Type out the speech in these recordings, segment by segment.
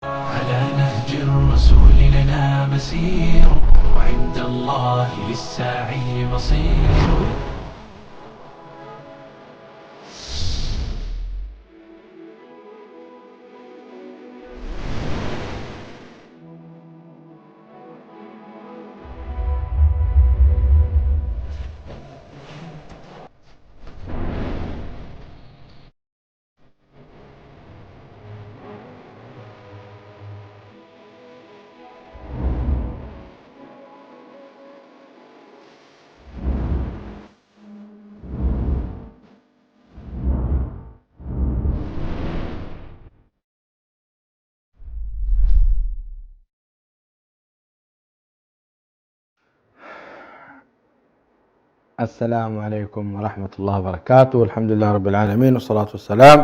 على نهج الرسول لنا مسير، وعند الله للسعي مصير. السلام عليكم ورحمة الله وبركاته. الحمد لله رب العالمين، والصلاة والسلام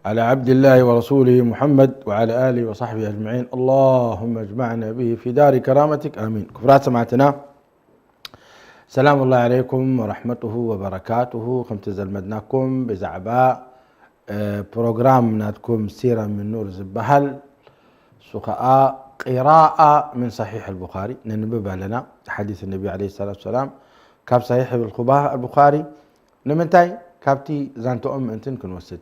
على عبد الله ورسوله محمد وعلى آله وصحبه أجمعين. اللهم اجمعنا به في دار كرامتك، آمين. ክቡራት ሰማዕትና፣ ሰላም ላሂ ዓለይኩም ወረሕመቱሁ ወበረካቱሁ። ከምቲ ዘልመድናኩም ብዛዕባ እ፣ ፕሮግራም ናትኩም ሲራ ምን ኑር ዝበሃል፣ እሱ ኸኣ ቂራኣ ምን ሰሒሕ ኣልቡኻሪ ነንብብ ኣለና። ሓዲስ ነቢ ዓለይሂ ሰላቱ ወሰላም ካብ ሰሒሕ ኣልኹባ-፣ ኣልቡኻሪ። ንምንታይ? ካብቲ ዛንታኦም ምእንትን ክንወስድ።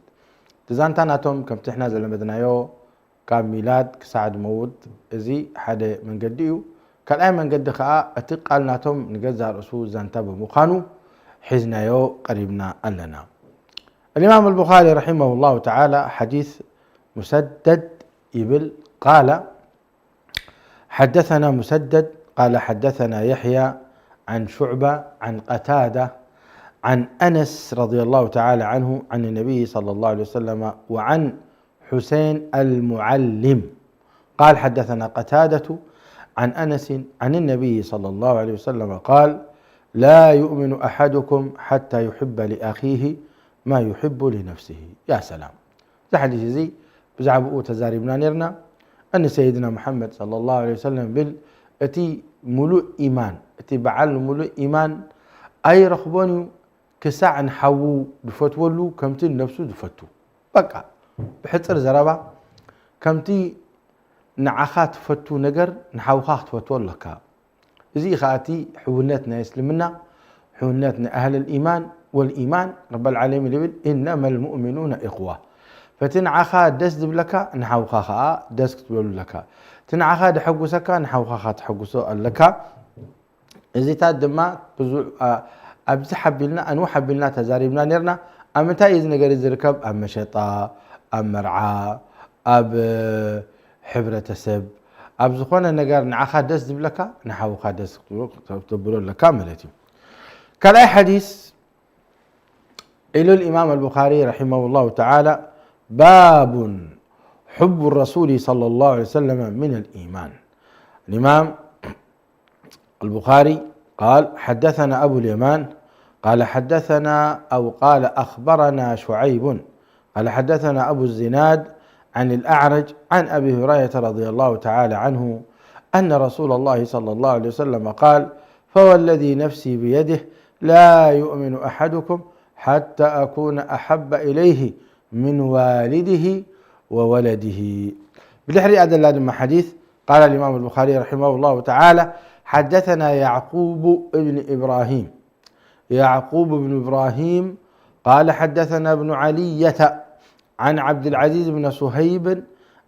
እቲ ዛንታ ናቶም ከምቲ ንሕና ዘለመድናዮ ካብ ሚላድ ክሳዕ ድመውት፣ እዚ ሓደ መንገዲ እዩ። ካልኣይ መንገዲ ኸኣ እቲ ቃል ናቶም ንገዛእ ርእሱ ዛንታ ብምዃኑ ሒዝናዮ ቀሪብና ኣለና። الإمام البخاري رحمه الله تعالى، حديث مسدد يبل قال: حدثنا مسدد قال: حدثنا يحيى عن شعبة عن قتادة عن أنس رضي الله تعالى عنه عن النبي صلى الله عليه وسلم وعن حسين المعلم قال: حدثنا قتادة عن أنس عن النبي صلى الله عليه وسلم قال: لا يؤمن أحدكم حتى يحب لأخيه ما يحب لنفسه. يا سلام. እዚ ሓዲስ እዚ ብዛዕባኡ ተዛሪብና ነርና። እን ሰይድና መሓመድ ሰለላሁ ዐለይሂ ወሰለም ብል፣ እቲ ሙሉእ ኢማን፣ እቲ በዓል ሙሉእ ኢማን ኣይረኽቦን እዩ ክሳዕ ንሓዉ ዝፈትወሉ ከምቲ ንነብሱ ዝፈቱ። በቃ፣ ብሕጽር ዘረባ፣ ከምቲ ንዓኻ ትፈቱ ነገር ንሓውኻ ክትፈትዎ ኣለካ። እዚ ኸኣ እቲ ሕውነት ናይ እስልምና፣ ሕውነት ናይ ኣህለል ኢማን ወልኢማን። ረበል ዓለሚን ይብል፣ "ኢነመል ሙእሚኑነ ኢኽዋ።" ፈቲ ንዓኻ ደስ ዝብለካ ንሓውኻ ኸኣ ደስ ክትብለሉ ኣለካ። እቲ ንዓኻ ደሐጉሰካ ንሓውኻ ኸኣ ተሐጉሶ ኣለካ። እዚታት ድማ ብዙ-፣ ኣ-፣ ኣብዚ ሓቢልና፣ ኣንውሕ ኣቢልና ተዛሪብና ነርና። ኣብ ምንታይ እዩ እዚ ነገር እዚ ዝርከብ? ኣብ መሸጣ፣ ኣብ መርዓ፣ ኣብ፣ እ፣ ሕብረተሰብ፣ ኣብ ዝኾነ ነገር ንዓኻ ደስ ዝብለካ ንሓውኻ ደስ ክትብሎ ኣለካ ማለት እዩ። ካልኣይ ሓዲስ ኢሉ الإمام البخاري رحمه الله تعالى: باب حب الرسول صلى الله عليه وسلم من الإيمان. الإمام البخاري قال: حدثنا أبو اليمان قال: حدثنا أو قال: أخبرنا شعيب قال: حدثنا أبو الزناد عن الأعرج عن أبي هريرة رضي الله تعالى عنه أن رسول الله صلى الله عليه وسلم قال: فوالذي نفسي بيده لا يؤمن أحدكم حتى أكون أحب إليه من والده وولده. ብድሕሪኣ ዘላ ድማ ሓዲስ قال الإمام البخاري رحمه الله تعالى: حدثنا يعقوب بن إبراهيم، يعقوب بن إبراهيم قال: حدثنا ابن علية عن عبد العزيز بن صهيب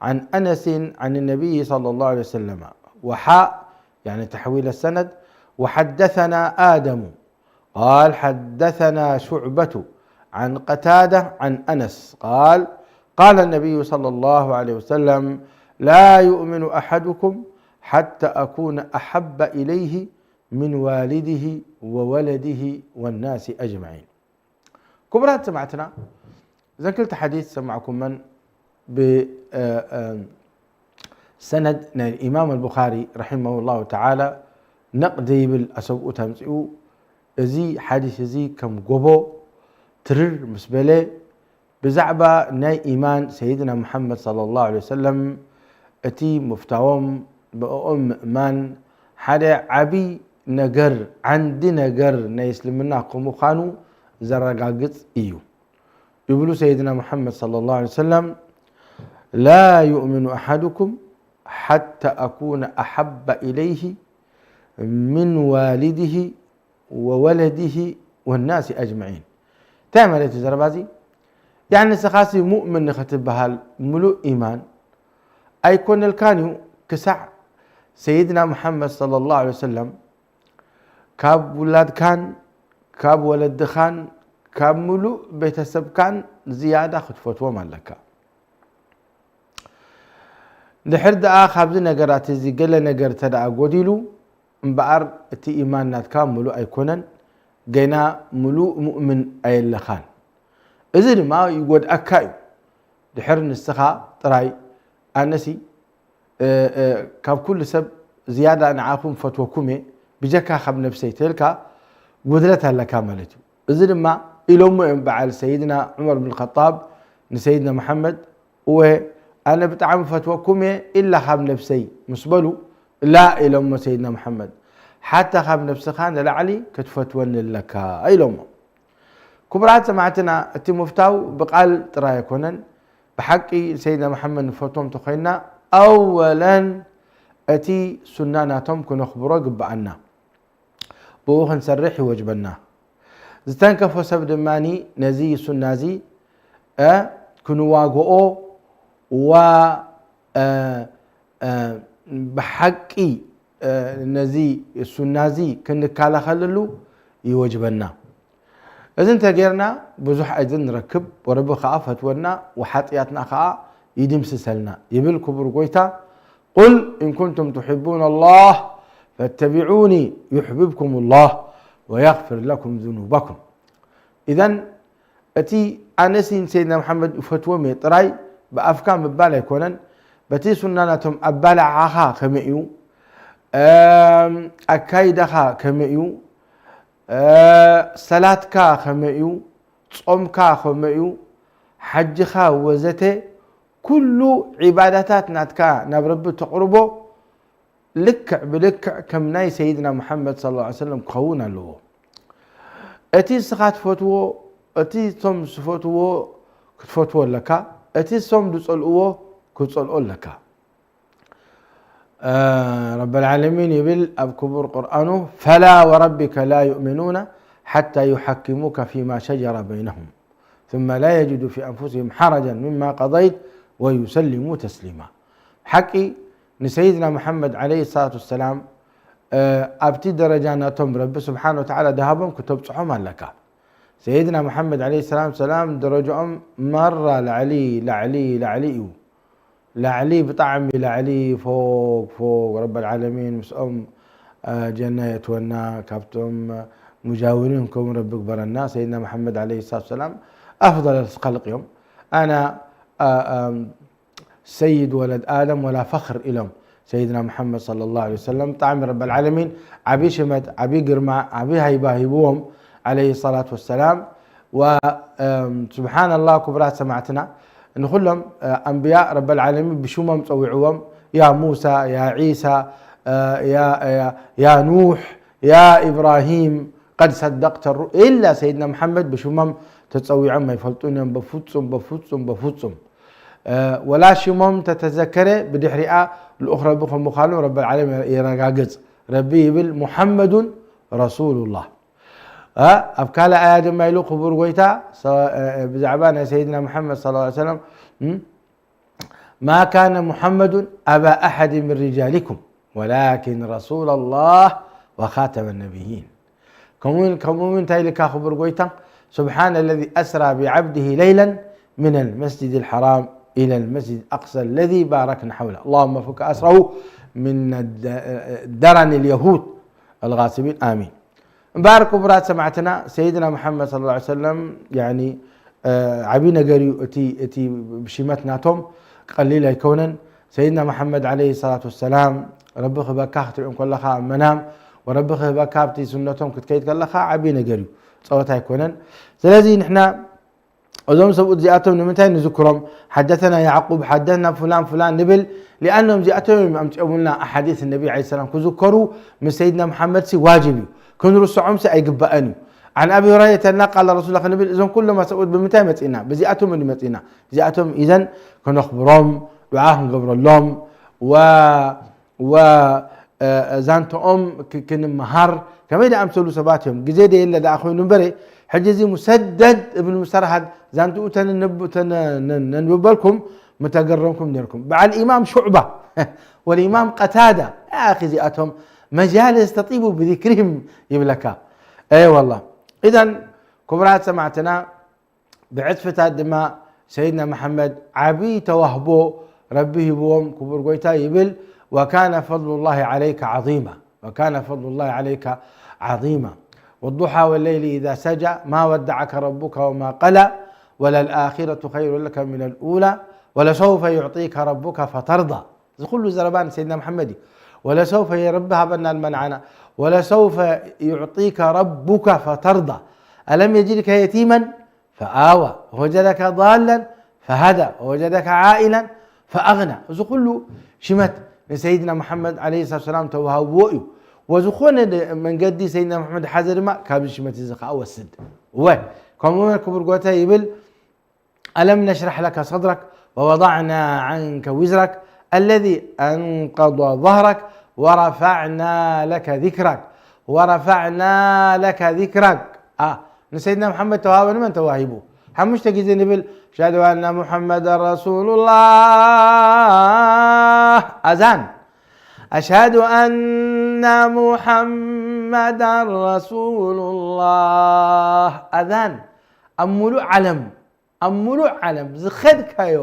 عن أنس عن النبي صلى الله عليه وسلم، وحاء، يعني تحويل السند، وحدثنا آدم قال: حدثنا شعبة عن قتادة عن أنس قال: قال النبي صلى الله عليه وسلم: لا يؤمن أحدكم حتى أكون أحب إليه من والده وولده والناس أجمعين. ክቡራት ሰማዕትና፣ እዘን ክልተ ሓዲስ ዝሰማዕኩመን ብ-፣ እ፣ እ፣ ሰነድ ናይ ኢማም ኣልቡኻሪ ረሒመሁላሁ ተዓላ ነቕ ዘይብል ኣሰብኡት ኣምጺኡ፣ እዚ ሓዲስ እዚ ከም ጎቦ ትርር ምስ በለ፣ ብዛዕባ ናይ ኢማን ሰይድና ሙሓመድ ሰለላሁ ዐለይሂ ወሰለም እቲ ምፍታዎም ብእኦም ምእማን ሓደ ዓቢ ነገር፣ ዓንዲ ነገር ናይ እስልምና ከምዃኑ ዘረጋግጽ እዩ። ይብሉ ሰይድና ሙሓመድ ሰለላሁ ዐለይሂ ወሰለም፣ لا يؤمن أحدكم حتى أكون أحب إليه من والده وولده والناس أجمعين. እንታይ ማለት እዩ ዘረባ እዚ? ያኒ ንስኻሲ ሙእምን ንኽትበሃል ምሉእ ኢማን ኣይኮነልካን እዩ ክሳዕ ሰይድና ሙሓመድ ሰለላሁ ዐለይሂ ወሰለም ካብ ውላድካን ካብ ወለድኻን ካብ ምሉእ ቤተሰብካን ዝያዳ ክትፈትዎም ኣለካ። ድሕር ደኣ ካብዚ ነገራት እዚ ገለ ነገር እንተ ደኣ ጎዲሉ እምበኣር እቲ ኢማን ናትካ ምሉእ ኣይኮነን፣ ገና ምሉእ ሙእምን ኣየለኻን። እዚ ድማ ይጎድኣካ እዩ። ድሕር ንስኻ ጥራይ ኣነሲ እ፣ እ፣ ካብ ኩሉ ሰብ ዝያዳ ንዓኹም ፈትወኩም እየ፣ ብጀካ ካብ ነብሰይ ተልካ ጉድለት ኣለካ ማለት እዩ። እዚ ድማ ኢሎሞ እዮም በዓል ሰይድና ዑመር ብን ኸጣብ ንሰይድና መሓመድ፣ እወ ኣነ ብጣዕሚ ፈትወኩም እየ ኢላ ካብ ነብሰይ ምስ በሉ፣ ላ ኢሎሞ ሰይድና መሓመድ፣ ሓታ ካብ ነብስኻ ንላዕሊ ክትፈትወኒ ኣለካ ኢሎሞ። ክቡራት ሰማዕትና፣ እቲ ምፍታው ብቓል ጥራይ ኣይኮነን። ብሓቂ ሰይድና መሓመድ ንፈትዎም እንተኾይንና፣ ኣወለን እቲ ሱና ናቶም ክነኽብሮ ግብኣና። ብኡ ክንሰርሕ ይወጅበና። ዝተንከፎ ሰብ ድማ ነዚ ሱና እዚ፣ እ፣ ክንዋግኦ ዋ፣ እ፣ እ፣ ብሓቂ፣ እ፣ ነዚ ሱና እዚ ክንከላኸለሉ ይወጅበና። እዚ እንተጌርና ብዙሕ ኣጅሪ ንረክብ፣ ወረቢ ኸኣ ፈትወና፣ ወሓጥያትና ኸኣ ይድምስሰልና ይብል ክቡር ጎይታ። قل إن كنتم تحبون الله فاتبعوني يحببكم الله ويغفر لكم ذنوبكم. ኢዘን እቲ ኣነሲ ንሰይድና መሓመድ እፈትዎም እየ ጥራይ ብኣፍካ ምባል ኣይኮነን፣ በቲ ሱና ናቶም ኣባላዓኻ ከመይ እዩ፣ እም፣ ኣካይዳኻ ከመይ እዩ፣ እ፣ ሰላትካ ከመይ እዩ፣ ጾምካ ከመይ እዩ፣ ሓጅኻ ወዘተ ኩሉ ዒባዳታት ናትካ ናብ ረቢ ተቕርቦ ልክዕ ብልክዕ ከም ናይ ሰይድና ሙሓመድ ሰለላሁ ዐለይሂ ወሰለም ክኸውን ኣለዎ። እቲ ንስኻ ትፈትዎ፣ እቲ እቶም ዝፈትዎ ክትፈትዎ ኣለካ፣ እቲ እሶም ዝጸልእዎ ክትጸልኦ ኣለካ። እ፣ ረበል ዓለሚን ይብል ኣብ ክቡር ቁርኣኑ፣ فلا وربك لا يؤمنون حتى يحكموك فيما شجر بينهم ثم لا يجدوا في أنفسهم حرجا مما قضيت ويسلموا تسليما. ሓቂ ንሰይድና መሓመድ ዓለይሂ ሰላቱ ወሰላም፣ እ፣ ኣብቲ ደረጃ ናቶም ረቢ ስብሓነ ወተዓላ ድሃቦም ክተብጽሖም ኣለካ። ሰይድና መሓመድ ዓለይሂ ሰላም ሰላም ደረጃኦም ማራ ላዕሊ፣ ላዕሊ፣ ላዕሊ እዩ። ላዕሊ፣ ብጣዕሚ ላዕሊ፣ ፎቅ፣ ፎቅ፣ ረበል ዓለሚን ምስኦም፣ እ፣ ጀና የእትወና፣ ካብቶም ሙጃውሪን ከምኡ ረቢ ግበረና። ሰይድና መሓመድ ዓለይሂ ሰላቱ ወሰላም ኣፍደል ኸልቅ እዮም። ኣና፣ እ፣ እ፣ ሰይድ ወለድ ኣደም ወላ ፈኽር ኢሎም ሰይድና ሙሓመድ ሰለላሁ ዐለይሂ ወሰለም። ብጣዕሚ ረበል ዓለሚን ዓቢ ሽመት፣ ዓቢ ግርማ፣ ዓቢ ሃይባ ሂብዎም ዓለይሂ ሰላቱ ወሰላም። ወ-፣ እም፣ ሱብሓነላህ፣ ክቡራት ሰማዕትና፣ ንኹሎም፣ እ፣ ኣንብያ ረበል ዓለሚን ብሽሞም ጸዊዕዎም። ያ ሙሳ፣ ያ ዒሳ፣ እ፣ ያ፣ ያ፣ ያ ኑሕ፣ ያ ኢብራሂም፣ ቀድ ሰደቅተ ሩ-፣ ኢላ ሰይድና መሓመድ ብሽሞም ተጸዊዖም ኣይፈልጡን እዮም። በፍጹም፣ በፍጹም፣ በፍጹም። እ፣ ወላ ሽሞም ተተዘከረ፣ ብድሕሪኣ ልኡኽ ረቢ ከም ምዃኑ ረበል ዓለም የረጋግጽ። ረቢ ይብል፣ "ሙሓመዱን ረሱሉላህ።" እ፣ ኣብ ካልእ ኣያ ድማ ኢሉ ክቡር ጎይታ፣ ሰ-፣ እ፣ ብዛዕባ ናይ ሰይድና ሙሓመድ ሰለላሁ ዐለይሂ ወሰለም፣ እም፣ "ማ ካነ ሙሓመዱን ኣባ ኣሓድ ምን ሪጃሊኩም ወላኪን ረሱለላህ ወኻተመ ነቢይን።" ከምኡ እውን፣ ከምኡ እውን እንታይ ኢልካ ክቡር ጎይታ፣ "سبحان الذي أسرى بعبده ليلا من المسجد الحرام إلى المسجد الأقصى الذي باركنا حوله اللهم فك أسره من الد-، درن اليهود الغاصبين آمين." እምበኣር ክቡራት ሰማዕትና፣ ሰይድና መሓመድ ሰለላሁ ዐለይሂ ወሰለም፣ ያኒ፣ እ፣ ዓቢ ነገር እዩ። እቲ፣ እቲ ብሽመት ናቶም ቀሊል ኣይኮነን። ሰይድና መሓመድ ዓለይሂ ሰላቱ ወሰላም፣ ረቢ ክህበካ ክትሪኦም ከለኻ ኣብ መናም፣ ወረቢ ክህበካ ኣብቲ ሱነቶም ክትከይድ ከለኻ ዓቢ ነገር እዩ። ጸወታ ኣይኮነን። ስለዚ ንሕና እዞም ሰብኡት እዚኣቶም ንምንታይ ንዝክሮም? ሓደተና ያዕቁብ፣ ሓደተና ፍላን ፍላን ንብል። ሊኣኖም እዚኣቶም እዮም ኣምፂኦምልና ኣሓዲስ ነቢ ዓለይሂ ሰላም ክዝከሩ ምስ ሰይድና መሓመድ ሲ ዋጅብ እዩ። ክንርስዖም ሲ ኣይግባእን እዩ። عن أبي هريرة أن قال رسول الله ክንብል እዞም ኩሎም ሰብኡት ብምንታይ መፂና? ብዚኣቶም እንዲ መፂና። እዚኣቶም ኢዘን ከነኽብሮም፣ ዱዓ ክንገብረሎም፣ ወ-፣ ወ-፣ እ፣ ዛንትኦም ክ-፣ ክንመሃር፣ ከመይ ዝኣምሰሉ ሰባት እዮም። ግዜ ደየለ ደኣ ኮይኑ እምበረ፣ ሕጂ እዚ ሙሰደድ እብን ሙሰርሃድ ዛንትኡ ተነንብ-፣ ተነ-፣ ነን-፣ ነንብበልኩም ምተገረምኩም ነርኩም። በዓል ኢማም ሹዕባ ወልኢማም ቀታዳ፣ ያ ኣኺ እዚኣቶም መጃልስ ተጢቡ ብዚክሪህም ይብለካ። እየ ወላ። ኢዘን ክቡራት ሰማዕትና፣ ብዕጽፍታት ድማ ሰይድና መሓመድ ዓብዪ ተዋህቦ ረቢ ሂብዎም። ክቡር ጎይታ ይብል፣ وكان فضل الله عليك عظيما، وكان فضل الله عليك عظيما، والضحى والليل إذا سجى، ما ودعك ربك وما قلى، وللآخرة خير لك من الأولى، ولسوف يعطيك ربك فترضى። እዚ ኩሉ ዘረባ ንሰይድና መሓመድ እዩ። ولسوف፣ ረቢ ሃበና ልመንዓና። ولسوف يعطيك ربك فترضى، ألم يجدك يتيما فآوى، ووجدك ضالا فهدى، ووجدك عائلا فأغنى። እዚ ኩሉ ሽመት ንሰይድና መሓመድ ዓለይሂ ሰላቱ ሰላም ተዋህብዎ እዩ። ወዝኾነ መንገዲ ሰይድና መሓመድ ሓዘ ድማ ካብዚ ሽመት እዚ ከዓ ወስድ። እወ፣ ከምኡ ክቡር ጎይታ ይብል፣ ألم نشرح لك صدرك ووضعنا عنك وزرك الذي أنقض ظهرك ورفعنا لك ذكرك ورفعنا لك ذكرك. آه. ንሰይድና መሓመድ ተዋህበ፣ ንመን ተዋሂቡ? ሓሙሽተ ግዜ ንብል፣ أشهد أن محمدا رسول الله، ኣዛን። أشهد أن محمدا رسول الله، ኣዛን። ኣብ ሙሉእ ዓለም ኣብ ሙሉእ ዓለም ዝኸድካዮ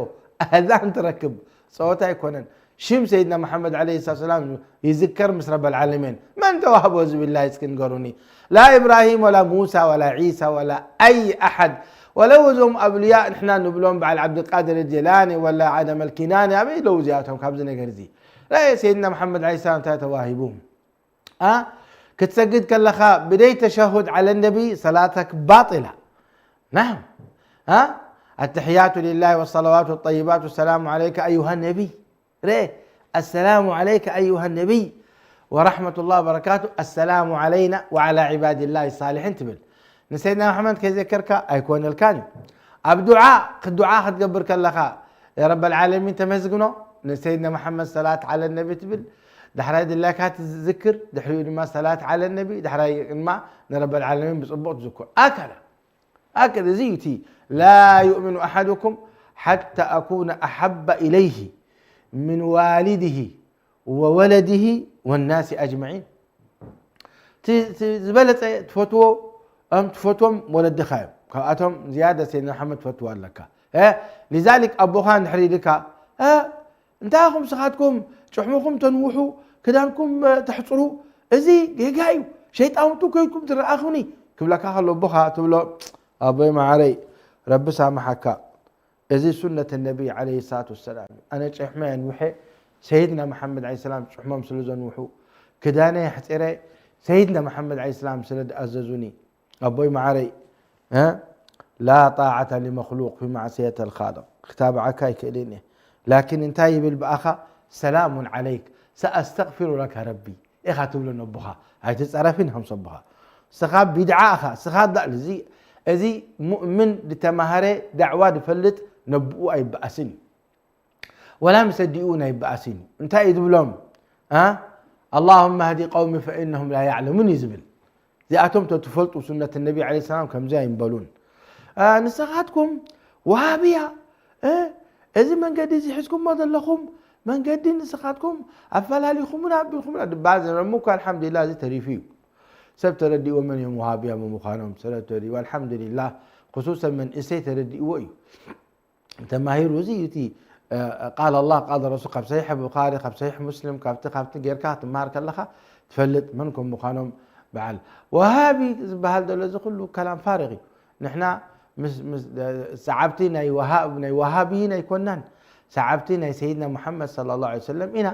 ኣዛን ትረክብ። ጸወታ ኣይኮነን። ሽም ሰይድና መሓመድ ዓለይሂ ሰላቱ ሰላም ይዝከር ምስ ረበል ዓለሚን። መን ተዋህቦ ዝብል እስኪ ንገሩኒ። ላ ኢብራሂም ወላ ሙሳ ወላ ዒሳ ወላ ኣይ ኣሓድ። ወለው እዞም ኣብልያ ንሕና ንብሎም በዓል ዓብድልቃድር ጀላኒ ወላ ኣደም ኣልኪናኒ ኣበይ ኣለዉ እዚኣቶም ካብዚ ነገር እዚ? ራእየ ሰይድና መሓመድ ዓለይሂ ሰላም እንታይ ተዋሂቡ? ها؟ ክትሰግድ ከለኻ ብደይ ተሸሁድ على النبي صلاتك باطلة. نعم. ها؟ التحيات لله والصلوات الطيبات السلام عليك أيها النبي. رئ. السلام عليك أيها النبي ورحمة الله وبركاته، السلام علينا وعلى عباد الله الصالحين ትብል። ንሰይድና መሓመድ ከይዘከርካ ኣይኮነልካን እዩ። ኣብ ዱዓ፣ ክ-፣ ዱዓ ክትገብር ከለኻ፣ ያ ረበል ዓለሚን ተመስግኖ፣ ንሰይድና መሓመድ ሰላት ዓለ ነቢ ትብል፣ ዳሕራይ ድላይካ ትዝክር፣ ድሕሪኡ ድማ ሰላት ዓለ ነቢ፣ ዳሕራይ ድማ ንረበል ዓለሚን ብጽቡቕ ትዝክር። ኣከለ፣ ኣከለ፣ እዚ እዩ እቲ لا يؤمن أحدكم حتى أكون أحب إليه من والده وولده والناس أجمعين። እቲ፣ እቲ ዝበለጸ ትፈትዎ፣ እም ትፈትዎም ወለድኻ እዮም። ካብኣቶም ዝያዳ ሰይድና መሓመድ ትፈትዎ ኣለካ። እ፣ ሊዛሊክ ኣቦኻ እንድሕር ኢልካ፣ እ፣ እንታይ ኢኹም ስኻትኩም ጭሕምኹም ተንውሑ፣ ክዳንኩም፣ እ፣ ተሕጽሩ፣ እዚ ጌጋ እዩ፣ ሸይጣውንቱ ኮይንኩም ትረኣኹኒ ክብለካ ከሎ ኣቦኻ ትብሎ፣ ኣቦይ መዓረይ፣ ረቢ ሳምሓካ። እዚ ሱነት ነቢ ዓለይሂ ሰላቱ ወሰላም እዩ። ኣነ ጭሕመይ ኣንውሐ፣ ሰይድና መሓመድ ዓለይሂ ሰላም ጭሕሞም ስለ ዘንውሑ፣ ክዳነይ ኣሕጺረ፣ ሰይድና መሓመድ ዓለይሂ ሰላም ስለ ዝኣዘዙኒ፣ ኣቦይ መዓረይ፣ እ? ላ ጣዓተ ሊመኽሉቅ ፊ ማዕስየተ ልኻልቅ። ክታብዓካ ኣይክእልን እየ። ላኪን እንታይ ይብል ብኣኻ? ሰላሙን ዓለይክ፣ ሰኣስተግፊሩ ለከ ረቢ። ኢኻ ትብሎ ነቦኻ። ኣይትጸረፍን ኢኻ ምስ ኣቦኻ። ስኻ ቢድዓ ኢኻ። ስኻ ዳ-፣ እዚ፣ እዚ ሙእምን ዝተማሃረ ዳዕዋ ዝፈልጥ ነብኡ ኣይበኣስን እዩ። ወላ ምስ ኣዲኡ እውን ኣይበኣስን እዩ። እንታይ እዩ ዝብሎም? ኣ? اللهم اهد قومي فإنهم لا يعلمون እዩ ዝብል። እዚኣቶም ተትፈልጡ ሱነት ነቢ ዓለይሂ ሰላም ከምዚ ኣይምበሉን። ኣ፣ ንስኻትኩም ወሃብያ፣ እ፣ እዚ መንገዲ እዚ ሒዝኩሞ ዘለኹም መንገዲ ንስኻትኩም ኣፈላሊኹምና ኣቢልኩምና ድበሃል ዝነበረ እኮ ኣልሓምዱሊላህ እዚ ተሪፉ እዩ። ሰብ ተረዲእዎ መን እዮም ወሃብያ ምዃኖም፣ ሰብ ተረዲእዎ ኣልሓምዱሊላህ። ክሱሰን መንእሰይ ተረዲእዎ እዩ። ተማሂሩ እዚ እዩ እቲ፣ እ፣ ቃል ኣላህ ቃል ረሱል ካብ ሰሒሕ ቡኻሪ ካብ ሰሒሕ ሙስሊም ካብቲ ካብቲ ጌርካ ክትመሃር ከለኻ ትፈልጥ መን ከም ምዃኖም በዓል። ወሃቢ ዝበሃል ዘሎ እዚ ኩሉ ከላም ፋሪግ እዩ። ንሕና ምስ፣ ምስ፣ እ፣ ሰዓብቲ ናይ ወሃ-፣ ናይ ወሃቢይን ኣይኮናን። ሰዓብቲ ናይ ሰይድና ሙሓመድ ሰለላሁ ዐለይሂ ወሰለም ኢና።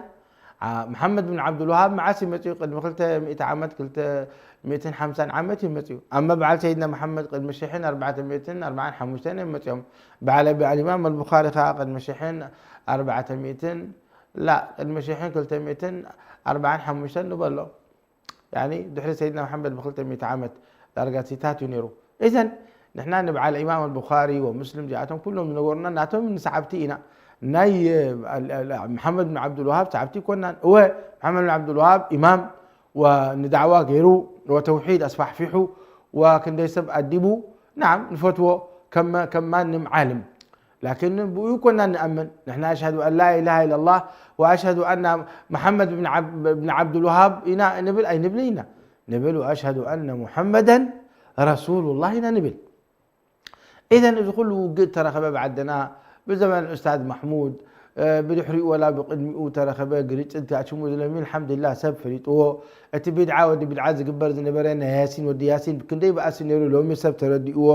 ዓ-፣ መሓመድ ብን ዓብዱልዋሃብ መዓስ እዩ መጺኡ? ቅድሚ ክልተ ሚእቲ ዓመት፣ ክልተ ሚእትን ሓምሳን ዓመት እዩ መጺኡ። ኣማ በዓል ሰይድና መሓመድ ቅድሚ ሽሕን ኣርባዕተ ሚእትን ኣርባዓን ሓሙሽተን እዮም መጺኦም። በዓል ኣቢ ኣልኢማም ኣልቡኻሪ ከኣ ቅድሚ ሽሕን ኣርባዕተ ሚእትን፣ ላ፣ ቅድሚ ሽሕን ክልተ ሚእትን ኣርባዓን ሓሙሽተን ንበሎ። ያኒ ድሕሪ ሰይድና መሓመድ ብክልተ ሚእቲ ዓመት ዳርጋ ሲታት እዩ ነይሩ። እዘን ንሕና ንበዓል ኢማም ኣልቡኻሪ ወሙስሊም እዚኣቶም ኩሎም ዝነበሩና ናቶም ንሰዓብቲ ኢና። ናይ፣ እ፣ ኣል-፣ ኣል-፣ መሓመድ ብን ዓብዱልዋሃብ ሰዓብቲ ይኮናን። እወ፣ መሓመድ ብን ዓብዱልዋሃብ ኢማም ወ-፣ ንዳዕዋ ገይሩ ወተውሒድ ኣስፋሕፊሑ ወክንደይ ሰብ ኣዲቡ፣ ናዓም፣ ንፈትዎ ከም፣ ከም ማንም ዓልም። ላኪን ብኡ ይኮና ንኣምን። ንሕና ኣሽሃዱ ኣን ላ ኢላሃ ኢላላህ ወኣሽሃዱ ኣና መሓመድ ብን ዓብ-፣ ብን ዓብዱልዋሃብ ኢና ንብል ኣይንብልን ኢና። ንብል ወኣሽሃዱ ኣነ ሙሐመደን ረሱሉላህ ኢና ንብል። ኢዘን እዚ ኩሉ ውግእ ተረኸበ ብዓድና ብዘመን ኡስታዝ ማሕሙድ፣ እ፣ ብድሕሪኡ ወላ ብቅድሚኡ ተረኸበ ግርጭት ኣችሙ ዝለሚ ኣልሓምዱሊላህ ሰብ ፈሊጥዎ። እቲ ቢድዓ ወዲ ቢድዓ ዝግበር ዝነበረ ናይ ያሲን ወዲ ያሲን ክንደይ በኣሲ ነይሩ ሎሚ ሰብ ተረዲእዎ።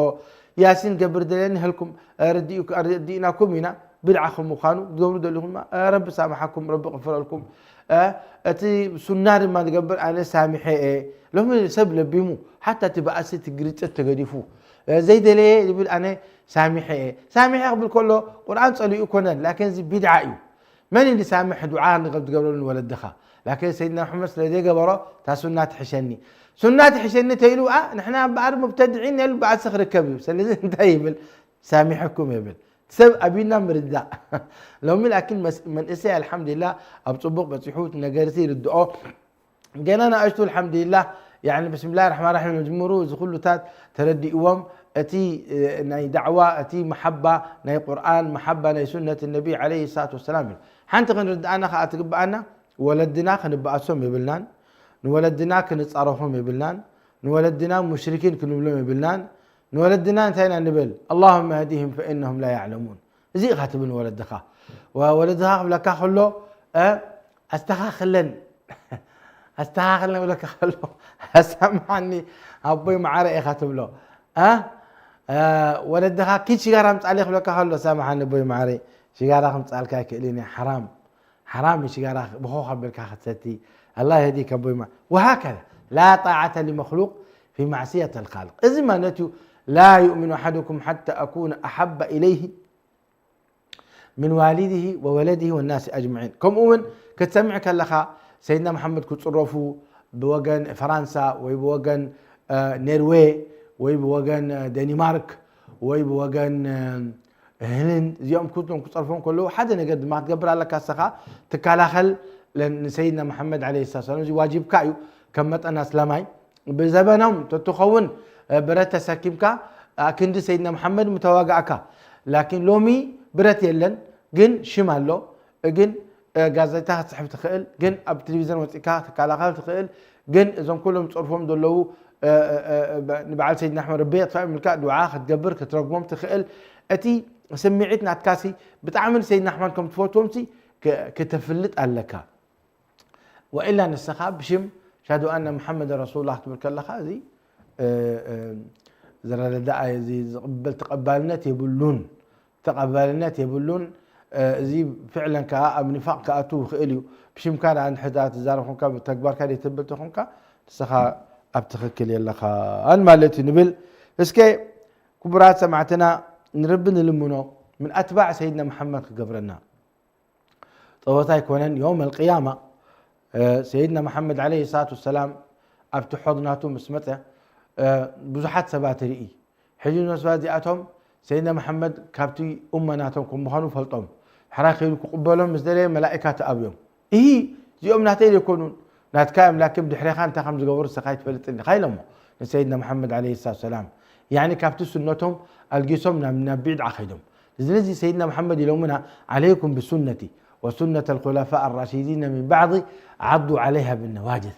ያሲን ገብር ደለኒ ህልኩም፣ እ፣ ርዲኡ-፣ ርዲእናኩም ኢና። ብድዓ ከም ምዃኑ ትገብሩ ደሊኹም ድማ፣ እ፣ ረቢ ሳምሓኩም፣ ረቢ ቅፍረልኩም። እ፣ እቲ ሱና ድማ ዝገብር ኣነ ሳሚሐ እየ። ሎሚ ሰብ ለቢሙ፣ ሓታ እቲ በኣሲ፣ እቲ ግርጭት ተገዲፉ፣ እ፣ ዘይደለየ ይብል ኣነ ሳሚሐ እየ። ሳሚሐ ክብል ከሎ ቁርኣን ጸሊኡ ኮነን፣ ላኪን እዚ ቢድዓ እዩ። መን እዩ ዝሳምሕ ዱዓ ንገብ-፣ ዝገብረሉ ንወለድኻ? ላኪን ሰይድና መሐመድ ስለ ዘይገበሮ፣ እታ ሱና ትሕሸኒ። ሱና ትሕሸኒ ተይሉ፣ ኣ፣ ንሕና እምበኣር ሙብተድዒን ኢሉ በኣሲ ክርከብ እዩ። ስለዚ እንታይ ይብል? ሳሚሐኩም ይብል። ሰብ ኣብዩና ምርዳእ። ሎሚ ላኪን መስ-፣ መንእሰይ ኣልሓምዱሊላህ ኣብ ጽቡቕ በጺሑ፣ እቲ ነገር እዚ ይርድኦ። ገና ንኣሽቱ ኣልሓምዱሊላህ፣ ያኒ ብስምላህ ራሕማን ራሒም ዝምሩ እዚ ኩሉታት ተረዲእዎም፣ እቲ፣ እ፣ ናይ ዳዕዋ፣ እቲ መሓባ ናይ ቁርኣን፣ መሓባ ናይ ሱነት ነቢ ዓለይሂ ሰላቱ ወሰላም እዩ። ሓንቲ ክንርድኣና ከኣ ትግብኣና፣ ወለድና ክንበኣሶም የብልናን፣ ንወለድና ክንጻረፎም የብልናን፣ ንወለድና ሙሽሪኪን ክንብሎም የብልናን። ንወለድና እንታይ ኢና ንብል? ኣላሁመ ህዲሂም ፈኢነሁም ላ ያዕለሙን። እዚ ኢኻ ትብል ንወለድኻ። ወ-፣ ወለድኻ ክብለካ ከሎ፣ እ፣ ኣስተኻኽለን፣ ኣስተኻኽለን ክብለካ ከሎ፣ ኣሳምሓኒ ኣቦይ መዓረ ኢኻ ትብሎ። እ፣ እ፣ ወለድኻ ኪድ ሽጋራ ምጻለይ ክብለካ ከሎ፣ ኣሳምሓኒ ኣቦይ መዓረ፣ ሽጋራ ክምጻልካ ኣይክእልን እየ፣ ሓራም። ሓራም እዩ ሽጋራ ብኾኽ ኣቢልካ ክትሰቲ። ኣላህ የህዲክ ኣቦይ መዓ-፣ ወሃከዛ። ላ ጣዓተ ሊመኽሉቅ ፊ ማዕስየት ኣልኻልቅ። እዚ ማለት እዩ፣ ላ ዩእሚኑ ኣሓዱኩም ሓታ ኣኩነ ኣሓበ ኢለይሂ ምን ዋሊድሂ ወወለድሂ ወናሲ ኣጅመዒን። ከምኡ እውን ክትሰምዕ ከለኻ ሰይድና መሓመድ ክጽረፉ ብወገን ፈራንሳ ወይ ብወገን፣ እ፣ ኔርዌ ወይ ብወገን፣ እ፣ ደኒማርክ ወይ ብወገን፣ እ፣ ህንድ፣ እዚኦም ኩሎም ክጸርፎም ከለዉ ሓደ ነገር ድማ ክትገብር ኣለካ፣ ንስኻ ትከላኸል ለ-፣ ንሰይድና መሓመድ ዓለይሂ ሰላም። እዚ ዋጅብካ እዩ ከም መጠን ኣስላማይ። ብዘበኖም ተትኸውን፣ እ፣ ብረት ተሰኪምካ፣ እ፣ ክንዲ ሰይድና መሓመድ ምተዋጋእካ። ላኪን ሎሚ ብረት የለን፣ ግን ሽም ኣሎ፣ ግን፣ እ፣ ጋዜጣ ክትጽሕፍ ትኽእል፣ ግን ኣብ ቴሌቪዝን ወጺእካ ክትከላኸል ትኽእል፣ ግን እዞም ኩሎም ዝጸርፎም ዘለዉ፣ እ፣ እ፣ እ፣ እ፣ ንበዓል ሰይድና ኣሕመድ ረቢ የጥፋእ ኢልካ ዱዓ ክትገብር ክትረግሞም ትኽእል። እቲ ስምዒት ናትካሲ ብጣዕሚ ንሰይድና ኣሕመድ ከም ትፈትዎም ሲ ክ-፣ ክተፍልጥ ኣለካ። ወኢላ ንስኻ ብሽም ሻዱ ኣነ መሓመድ ረሱሉላህ ክትብል ከለኻ፣ እዚ፣ እ፣ እ፣ ዝረዳእ፣ እዚ ዝቕበል ተቐባልነት የብሉን። ተቐባልነት የብሉን። እ፣ እዚ ፍዕለን ከኣ ኣብ ኒፋቕ ክኣቱ ይኽእል እዩ። ብሽምካ ደኣ እንድሕር ደኣ ትዛረብ ኮንካ፣ ብተግባርካ ዘይተብል ተኾንካ፣ ንስኻ ኣብ ትኽክል የለኻን ማለት እዩ ንብል። እስከ ክቡራት ሰማዕትና፣ ንረቢ ንልምኖ ምን ኣትባዕ ሰይድና መሓመድ ክገብረና። ጸወታ ኣይኮነን። የውም ኣልቅያማ፣ እ፣ ሰይድና መሓመድ ዓለይሂ ሰላቱ ወሰላም ኣብቲ ሖድ ናቱ ምስ መጸ፣ እ፣ ብዙሓት ሰባት ርኢ። ሕጂ እዞም ሰባት እዚኣቶም ሰይድና መሓመድ ካብቲ ኡመ ናቶም ከም ምዃኑ ፈልጦም። ሕራይ ከይዱ ክቕበሎም ምስ ደለየ መላኢካ ተኣብዮም። እሂ፣ እዚኦም ናተይ ዘይኮኑን፣ ናትካ እዮም፣ ላኪን ብድሕሬኻ እንታይ ከም ዝገበሩ ንስኻ ኣይትፈልጥን ኢኻ ኢሎሞ ንሰይድና መሓመድ ዓለይሂ ሰላቱ ወሰላም። ያዕኒ ካብቲ ሱነቶም ኣልጊሶም ናብ፣ ናብ ቢድዓ ከይዶም። ስለዚ ሰይድና መሓመድ ኢሎምና፣ ዓለይኩም ብሱነቲ ወሱነት ኣልኹለፋእ ኣራሺዲነ ሚን ባዕዲ ዓዱ ዓለይሃ ብነዋጅዝ።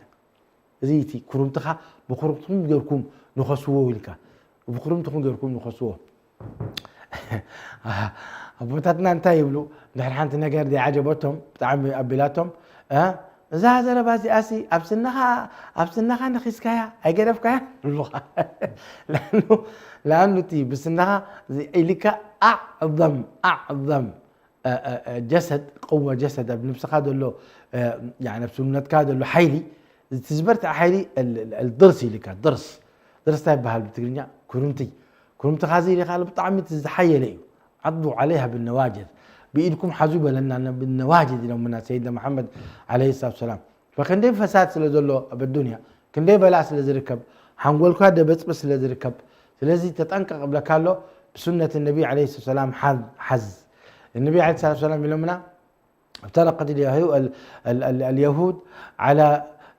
እዚ እቲ ኩርምትኻ ብኩርምትኹም ጌርኩም ንኸስዎ ኢልካ፣ ብኩርምትኹም ጌርኩም ንኸስዎ። ኣቦታትና እንታይ ይብሉ? ድሕሪ ሓንቲ ነገር ዘይዓጀበቶም፣ ብጣዕሚ ኣቢላቶም፣ እ፣ "እዛ ዘረባ እዚኣሲ ኣብ ስንኻ፣ ኣብ ስንኻ ነኺስካያ፣ ኣይገደፍካያ?" ይብሉኻ። ለኣኑ፣ ለኣኑ እቲ ብስንኻ ኢልካ ኣዕዘም፣ ኣዕዘም ጀሰድ፣ ቅወ ጀሰድ ኣብ ነብስኻ ዘሎ፣ ኣብ ሰውነትካ ዘሎ ሓይሊ፣ እቲ ዝበርትዐ ሓይሊ ድርስ ኢልካ። ድርስ ድርስ እንታይ ይበሃል ብትግርኛ? ኩርምቲ። ኩርምቲ ካዚ ኢልካ ብጣዕሚ ዝሓየለ እዩ። ዓዱ ዓለይሃ ብነዋጀድ፣ ብኢድኩም ሓዙ በለና ብነዋጀድ ኢሎምና ሰይድና መሓመድ ዓለይሂ ሰላቱ ሰላም። ፈክንደይ ፈሳድ ስለ ዘሎ ኣብ ኣዱንያ፣ ክንደይ በላእ ስለ ዝርከብ፣ ሓንጎልካ ደበፅበ ስለ ዝርከብ፣ ስለዚ ተጠንቀቕ እብለካ ኣሎ። ብሱነት ነቢ ዓለይሂ ሰላም ሓዝ። ነቢ ዓለይሂ ሰላቱ ሰላም ኢሎምና افترقت اليهو- ال- ال- ال- اليهود على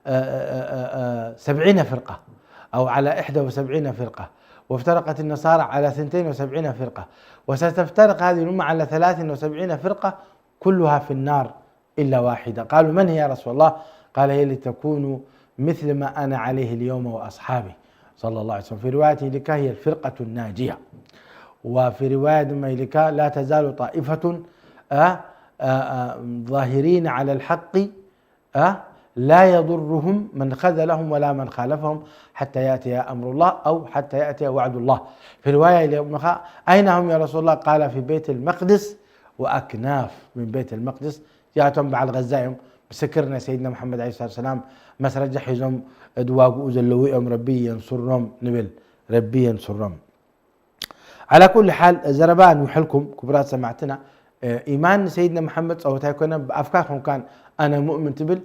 آه، آه، آه، آه، سبعين فرقة أو على إحدى وسبعين فرقة، وافترقت النصارى على اثنتين وسبعين فرقة، وستفترق هذه الأمة على ثلاث وسبعين فرقة كلها في النار إلا واحدة. قالوا: "من هي يا رسول الله؟" قال: "هي لتكونوا مثل ما أنا عليه اليوم وأصحابي"، صلى الله عليه وسلم. في رواية لك: "هي الفرقة الناجية". وفي رواية ما لك: "لا تزال طائفة، آه، آه، آه، ظاهرين على الحق، آه، لا يضرهم من خذلهم ولا من خالفهم حتى يأتي أمر الله أو حتى يأتي وعد الله". في رواية لأمها: "أين هم يا رسول الله؟" قال: "في بيت المقدس وأكناف من بيت المقدس". እዚኣቶም በዓል ገዛ እዮም። ምስክር ናይ ሰይድና መሓመድ ዓለይሂ ሰላቱ ሰላም መስረጃ ሒዞም ዝዋግኡ ዘለዉ እዮም። ረቢ የንሱሮም ንብል። ረቢ የንሱሮም። ዓላ ኩሊ ሓል፣ ዘረባ ንውሐልኩም ክቡራት ሰማዕትና። ኢማን ንሰይድና መሓመድ ጸወታ ኣይኮነን። ብኣፍካ ኮንካን ኣነ ሙእምን ትብል፣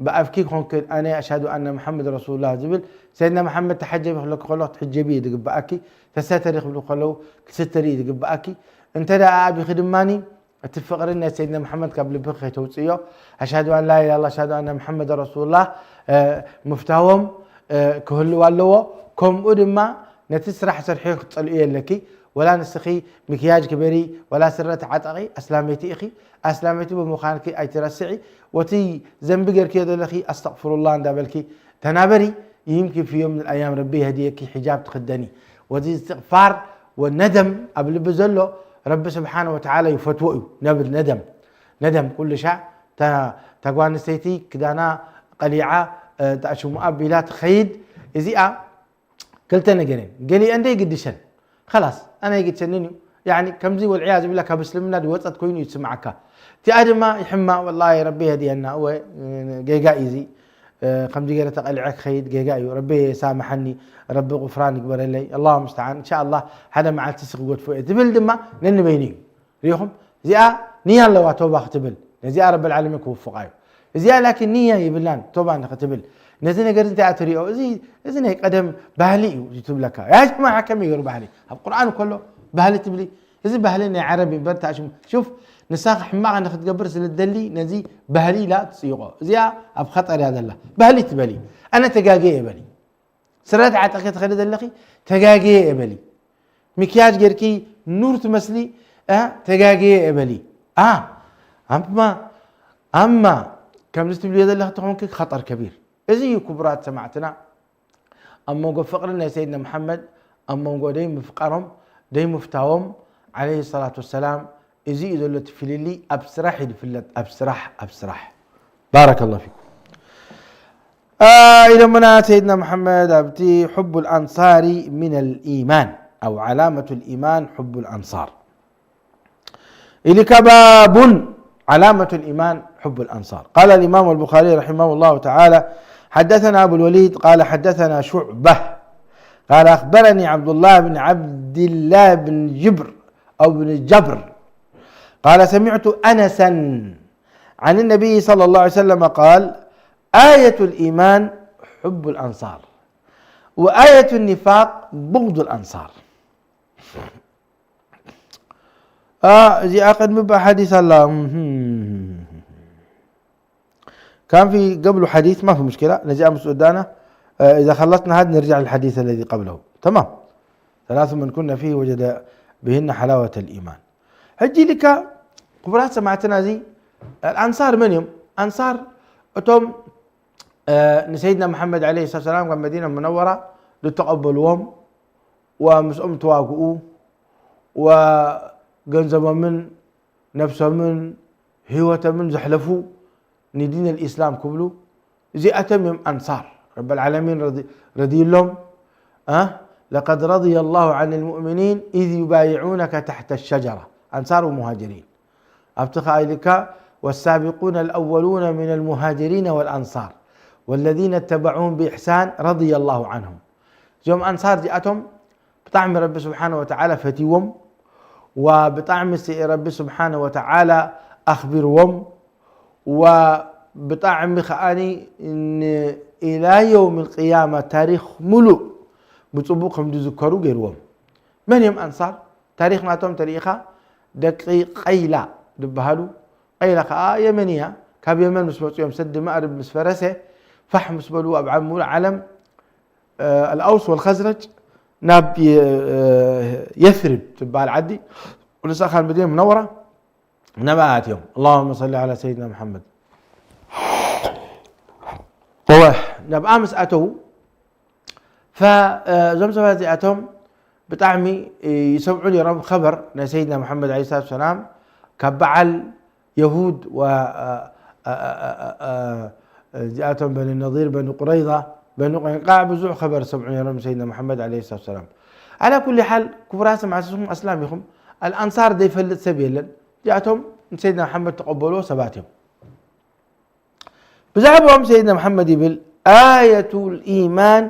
ብኣፍኪ ኮንክን ኣነ ኣሽሃዱ ኣነ መሓመድ ረሱሉላህ ዝብል። ሰይድና መሓመድ ተሓጀቢ ክብለኪ ከሎ ክትሕጀቢ እዩ ዝግብኣኪ፣ ተሰተሪ ክብሉ ከለዉ ክትስተሪ እዩ ዝግብኣኪ። እንተ ደኣ ኣቢኺ ድማኒ እቲ ፍቕሪ ናይ ሰይድና መሓመድ ካብ ልብኺ ከይተውፅእዮ፣ ኣሽሃዱ ኣን ላ ኢላሃ ኢላላህ፣ ኣሽሃዱ ኣነ መሓመድ ረሱሉላህ፣ እ፣ ምፍታዎም፣ እ፣ ክህልው ኣለዎ። ከምኡ ድማ ነቲ ስራሕ ሰርሒ ክትፀልእዮ የለኪ። ወላ ንስኺ ምክያጅ ክበሪ፣ ወላ ስረ ተዓጠቒ፣ ኣስላመይቲ ኢኺ። ኣስላመይቲ ብምዃንኪ ኣይትረስዒ። ወቲ ዘንቢ ገርክዮ ዘለኺ ኣስተቕፍሩላህ እንዳበልኪ ተናበሪ። ይምኪን ፊ ዮም ምን ኣያም ረቢ የህድየኪ፣ ሒጃብ ትኽደኒ። ወዚ እስትቕፋር ወነደም ኣብ ልቢ ዘሎ ረቢ ስብሓነ ወተዓላ ይፈትዎ እዩ። ነብል ነደም፣ ነደም ኩሉ ሻዕ እታ፣ እታ ጓል ኣንስተይቲ ክዳና ቀሊዓ፣ እ፣ እታ ሽሙ ኣቢላ ትኸይድ። እዚኣ ክልተ ነገር እየን። ገሊአን ደይ ግድሸን። ከላስ፣ ኣነ ኣይግድሸንን እዩ። ያዕኒ፣ ከምዚ ወልዕያዝ ቢላ ካብ እስልምና ዝወጸት ኮይኑ እዩ ዝስምዓካ። እቲኣ ድማ ይሕማ፣ ወላሂ ረቢ የህድየና። እወ፣ ጌጋ እዩ እዚ። እ፣ ከምዚ ገይረ ተቐሊዐ ክኸይድ ጌጋ እዩ። ረቢ የሳምሓኒ፣ ረቢ ቁፍራን ይግበረለይ። ኣላሁ ሙስተዓን። እንሻኣላህ ሓደ መዓልቲ ሲ ክገድፎ እየ ትብል ድማ ነንበይኑ እዩ። ሪኢኹም? እዚኣ ንያ ኣለዋ ተውባ ክትብል። ነዚኣ ረብል ዓለሚን ክውፍቓ እዩ። እዚኣ ላኪን ንያ የብላን ተውባ ንክትብል። ነዚ ነገር እንታይ እያ ትሪኦ? እዚ፣ እዚ ናይ ቀደም ባህሊ እዩ ትብለካ። ያ ጀማዓ ከመይ ገይሩ ባህሊ? ኣብ ቁርኣን ከሎ ባህሊ ትብሊ? እዚ ባህሊ ናይ ዓረብ እዩ እምበር፣ ታሽሙ። ሹፍ፣ ንሳ ሕማቕ ንክትገብር ስለ ትደሊ ነዚ ባህሊ ኢላ ትጽይቖ። እዚኣ ኣብ ኸጠር እያ ዘላ። ባህሊ ትበሊ። ኣነ ተጋግየ እየ በሊ። ስረ ተዓጠቂ ትኸዲ ዘለኺ ተጋግየ እየ በሊ። ምክያጅ ጌርኪ ኑር ትመስሊ፣ እ፣ ተጋግየ እየ በሊ። ኣ፣ ኣማ፣ ኣማ፣ ከምዚ ትብልዮ ዘለኺ ተኾንኪ ኸጠር ከቢር። እዚ እዩ ክቡራት ሰማዕትና። ኣብ መንጎ ፍቕሪ ናይ ሰይድና መሓመድ፣ ኣብ መንጎ ደይ ምፍቃሮም፣ ደይ ምፍታዎም፣ ዓለይሂ ሰላቱ ወሰላም፣ እዚ እዩ ዘሎ እቲ ፍልልይ። ኣብ ስራሕ እዩ ዝፍለጥ፣ ኣብ ስራሕ፣ ኣብ ስራሕ። ባረከላሁ ፊኩም። አ፣ ኢሎምና ሰይድና መሓመድ ኣብቲ حب الأنصار من الإيمان أو علامة الإيمان حب الأنصار. إلك باب علامة الإيمان حب الأنصار. قال الإمام البخاري رحمه الله تعالى: حدثنا أبو الوليد قال حدثنا شعبة قال أخبرني عبد الله بن عبد الله بن جبر أو بن جبر قال سمعت أنسا عن النبي صلى الله عليه وسلم قال: آية الإيمان حب الأنصار، وآية النفاق بغض الأنصار. آه، እዚኣ ቅድሚ ብሓዲስ ኣላ። እህም። كان في قبل حديث، ما في مشكلة، ነዚኣ ምስ ወዳእና، آه، إذا خلصنا هذا نرجع للحديث الذي قبله. تمام. ثلاث من كن فيه وجد بهن حلاوة الإيمان. ሕጂ ኢልካ ክቡራት ሰማዕትና፣ እዚ ኣንሳር መን እዮም? ኣንሳር እቶም፣ እ፣ ንሰይድና መሓመድ ዓለይሂ ሰላም ካብ መዲና ሙነወራ ዝተቐበልዎም፣ ወምስኦም ተዋግኡ፣ ወገንዘቦምን ነፍሶምን ህይወቶምን ዘሕለፉ ንዲን ኣልኢስላም ክብሉ፣ እዚኣቶም እዮም ኣንሳር። ረብል ዓለሚን ረዲ-፣ ረድዩሎም። እ? لقد رضي الله عن المؤمنين إذ يبايعونك تحت الشجرة. ኣንሳር ወሙሃጅሪን። ኣብቲ ከኣ ኢልካ والسابقون الأولون من المهاجرين والأنصار والذين اتبعوهم بإحسان رضي الله عنهم እዚኦም ኣንሳር እዚኣቶም ብጣዕሚ ረቢ ስብሓነ ወተዓላ ፈትይዎም ወብጣዕሚ ረቢ ስብሓነ ወተዓላ ኣኽቢርዎም ወብጣዕሚ ከዓኒ ኢላ የውም ልቅያማ ታሪክ ሙሉእ ብፅቡቅ ከም ዝዝከሩ ገይርዎም። መን እዮም ኣንሳር? ታሪክ ናቶም ተሪኢኻ ደቂ ቀይላ ዝበሃሉ። ቀይላ ከዓ የመን እያ። ካብ የመን ምስ መፁ እዮም ሰዲ ማእርብ ምስ ፈረሰ ፋሕ ምስ በሉ ኣብ ሙሉእ ዓለም ኣልኣውስ ወልኸዝረጅ ናብ የስሪብ ትበሃል ዓዲ ንሳ ካብ መዲና ሙነወራ ናብኣ ኣትዮም። اللهم صل على سيدنا محمد እወ ናብኣ ምስ ኣተዉ እዞም ሰባት እዚኣቶም ብጣዕሚ ይሰምዑ ነይሮም ኸበር ናይ ሰይድና መሓመድ ለ ሰላት ሰላም ካብ በዓል የሁድ እዚኣቶም በኒ ነዲር በኒ ቁረይዛ በኒ ቆይንቃዕ ብዙሕ ኸበር ዝሰምዑ ነይሮም ሰይድና መሓመድ ለ ሰላት ሰላም። ዓላ ኩሊ ሓል ክቡራት ሰማዕትኹም ኣስላም ኢኹም። ኣልኣንሳር ዘይፈልጥ ሰብ የለን። እዚኣቶም ንሰይድና መሓመድ ተቐበልዎ ሰባት እዮም። ብዛዕባኦም ሰይድና መሓመድ ይብል ኣየቱ ልኢማን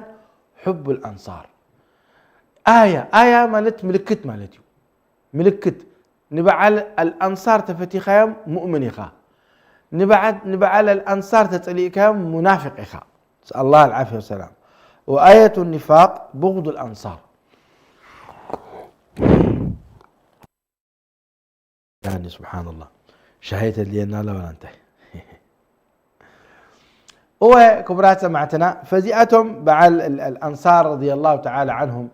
ሑብ ልኣንሳር። ኣያ ኣያ ማለት ምልክት ማለት እዩ። ምልክት ንበዓል ኣልኣንሳር ተፈቲኻዮም ሙእምን ኢኻ። ንበዓል ኣልኣንሳር ተፀሊእካዮም ሙናፍቅ ኢኻ። ነስኣሉላህ ኣልዓፍያ ወሰላም። ወኣየቱ ኒፋቅ ብغض ኣልኣንሳር። ያኒ ስብሓንላህ ሻሂ ተድልየና ኣላ ዋላ እንታይ። እወ ክቡራት ሰማዕትና ፈዚኣቶም በዓል ኣንሳር ረዲየላሁ ተዓላ ዓንሁም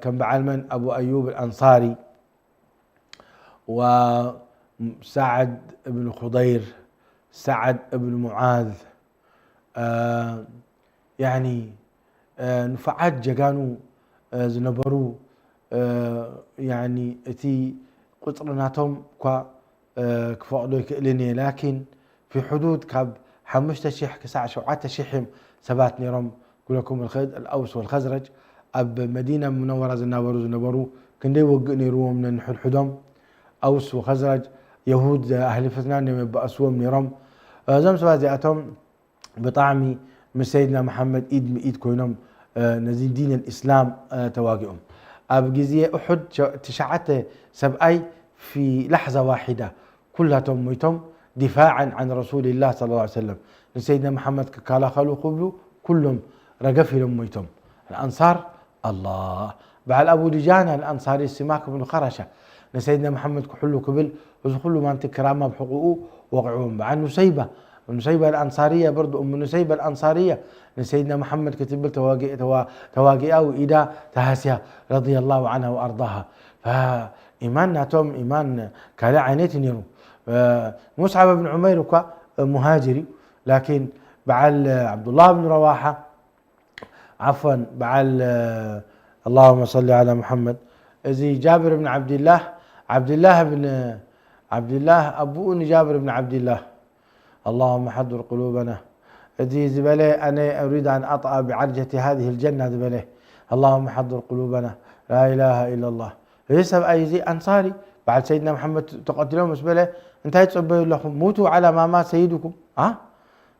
ከም በዓል መን ኣቡ ኣዩብ ኣልኣንሳሪ ወሳዕድ እብን ኹደይር ሳዕድ እብን ሙዓዝ ያኒ ንፉዓት ጀጋኑ ዝነበሩ ያኒ እቲ ቁፅሪ ናቶም እኳ ክፈቕዶ ይክእልን እየ ላኪን ፊ ሕዱድ ካብ ሓሙሽተ ሽሕ ክሳዕ ሸውዓተ ሽሕ እዮም ሰባት ነይሮም ክብለኩም ልኽእል ኣውስ ወልኸዝረጅ ኣብ መዲና ሙነወራ ዝናበሩ ዝነበሩ ክንደይ ወግእ ነይርዎም ነንሕድሕዶም ኣውስ ወኸዝረጅ የሁድ ኣህሊ ፍትና እዮም የባእስዎም ነይሮም እዞም ሰባት እዚኣቶም ብጣዕሚ ምስ ሰይድና መሓመድ ኢድ ምኢድ ኮይኖም ነዚ ዲን ልእስላም ተዋጊኦም ኣብ ግዜ እሑድ ትሽዓተ ሰብኣይ ፊ ላሕዛ ዋሒዳ ኩላቶም ሞይቶም ዲፋዓን ዓን ረሱልላህ ስ ሰለም ንሰይድና መሓመድ ክከላኸሉ ክብሉ ኩሎም ረገፍ ኢሎም ሞይቶም ኣንሳር ኣላህ በዓል ኣቡ ድጃና ኣልኣንሳሪ ሲማክ ብን ኸራሻ ንሰይድና መሓመድ ክሕሉ ክብል እዚ ኩሉ ማንቲ ክራማ ኣብ ሕቁኡ ወቂዕዎም በዓል ኑሰይባ ኑሰይባ ኣልኣንሳርያ በርዱ እሙ ኑሰይባ ኣልኣንሳርያ ንሰይድና መሓመድ ክትብል ተዋጊኣ ውኢዳ ተሃስያ ረዲየላሁ ዓንሃ ወኣርዳሃ ኢማን ናቶም ኢማን ካልእ ዓይነት እዩ ነይሩ ሙስዓብ ብን ዑመይር እኳ ሙሃጅር እዩ ላኪን በዓል ዓብዱላህ ብን ረዋሓ ዓፍዋን በዓል ኣላሁመ ሰሊ ዓላ ሙሓመድ እዚ ጃብር ብን ዓብድላህ ዓብድላህ ብን ዓብድላህ ኣቡኡ ንጃብር ብን ዓብድላህ ኣላሁመ ሓድር ቁሉበና እዚ ዝበለ ኣነ ኡሪድ ኣን ኣጥኣ ብዓርጀቲ ሃዚህ ልጀና ዝበለ ኣላሁመ ሓድር ቁሉበና ላኢላሃ ኢላላህ እዚ ሰብኣይ እዚ ኣንሳሪ በዓል ሰይድና መሓመድ ተቐትሎም ምስ በለ እንታይ ትፅበዩ ኣለኹም ሙቱ ዓላ ማማ ሰይድኩም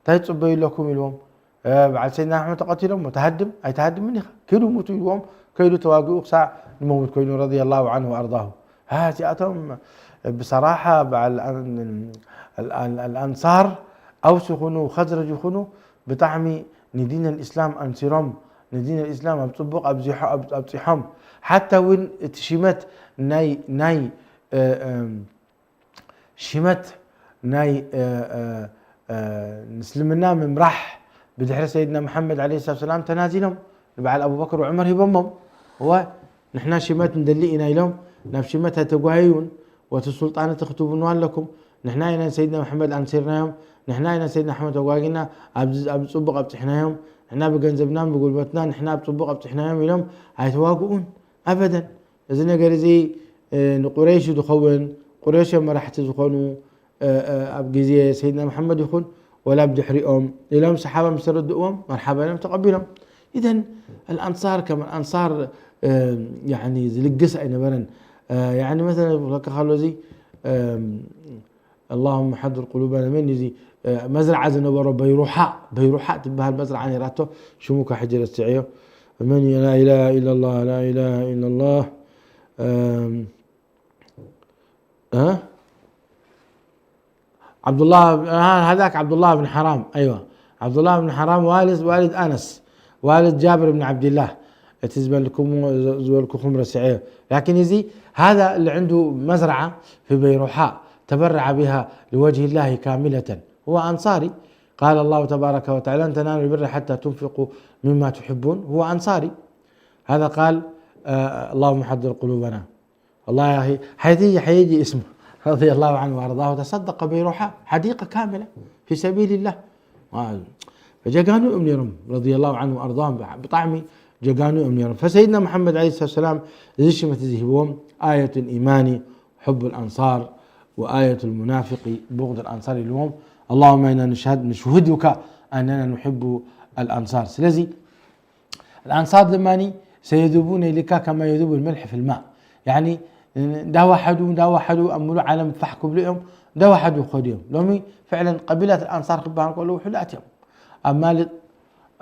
እንታይ ትፅበዩ ኣለኩም ኢልዎም በዓል ሰይድና ኣሕመድ ተቐቲሎም እሞ ተሃድም ኣይተሃድምን ኢኻ ኪዱ ሙቱ ኢልዎም ከይዱ ተዋጊኡ ክሳዕ ንመውት ኮይኑ ረዲየላሁ ዓንሁ ወኣርዳሁ እዚኣቶም ብሰራሓ በዓል ኣልኣንሳር ኣውስ ይኹኑ ኸዝረጅ ይኹኑ ብጣዕሚ ንዲን ኣልእስላም ኣንሲሮም ንዲን ኣልእስላም ኣብ ፅቡቕ ኣብፂሖም ሓታ እውን እቲ ሽመት ናይ ናይ ሽመት ናይ እስልምና ምምራሕ ብድሕሪ ሰይድና መሓመድ ለ ስላት ሰላም ተናዚሎም ንበዓል ኣቡበክር ወዑመር ሂቦሞም እወ ንሕና ሽመት ንደሊ ኢና ኢሎም ናብ ሽመት ኣይተጓየዩን ወቲ ሱልጣን እቲ ክትብንዋ ኣለኩም ንሕና ኢና ሰይድና መሓመድ ኣንሲርናዮም ንሕና ኢና ሰይድና ኣሕመድ ተጓጊና ኣብዚ ፅቡቅ ኣብፅሕናዮም ንሕና ብገንዘብናን ብጉልበትና ንሕና ኣብ ፅቡቅ ኣብፅሕናዮም ኢሎም ኣይተዋግኡን ኣበደን እዚ ነገር እዚ ንቁረይሽ ዝኸውን ቁረይሽ እዮም መራሕቲ ዝኾኑ ኣብ ግዜ ሰይድና መሓመድ ይኹን ወላ ብድሕሪኦም ኢሎም ሰሓባ ምስ ተረድእዎም መርሓባ ኢሎም ተቐቢሎም ኢዘን ኣልኣንሳር ከም ኣልኣንሳር ዝልግስ ኣይነበረን መሰለ ዝብለካ ከሎ እዚ اللهم حضر قلوبنا من ዚ መዝርዓ ዝነበሮ በይሩሓ በይሩሓ ትበሃል መዝርዓ ነራቶ ሽሙካ ሕጂ ረስዐዮ من لا إله إلا الله لا إله إلا الله عبد الله هذاك عبد الله بن حرام أيوة عبد الله بن حرام والد والد أنس والد جابر بن عبد الله تزبلكم زبلكم رسعيه لكن يزي هذا اللي عنده مزرعة في بيروحاء تبرع بها لوجه الله كاملة هو أنصاري قال الله تبارك وتعالى لن تنالوا البر حتى تنفقوا مما تحبون هو أنصاري هذا قال آه اللهم حضر قلوبنا والله يا أخي حيجي حيجي اسمه رضي الله عنه وأرضاه تصدق بروحه حديقة كاملة في سبيل الله فجقانو أمنيرم رضي الله عنه وأرضاه بطعمي جقانو أمنيرم فسيدنا محمد عليه الصلاة والسلام زي شمت زي هبوم آية الإيمان حب الأنصار وآية المنافق بغض الأنصار اليوم اللهم إنا نشهد نشهدك أننا نحب الأنصار سلزي الأنصار دماني سيذوبون لك كما يذوب الملح في الماء يعني داوا حدو داوا حدو أملو عالم فحكوا بلئهم داوا حدو خديهم لومي فعلا قبيلة الأنصار خبان قالوا وحداتهم أما ل...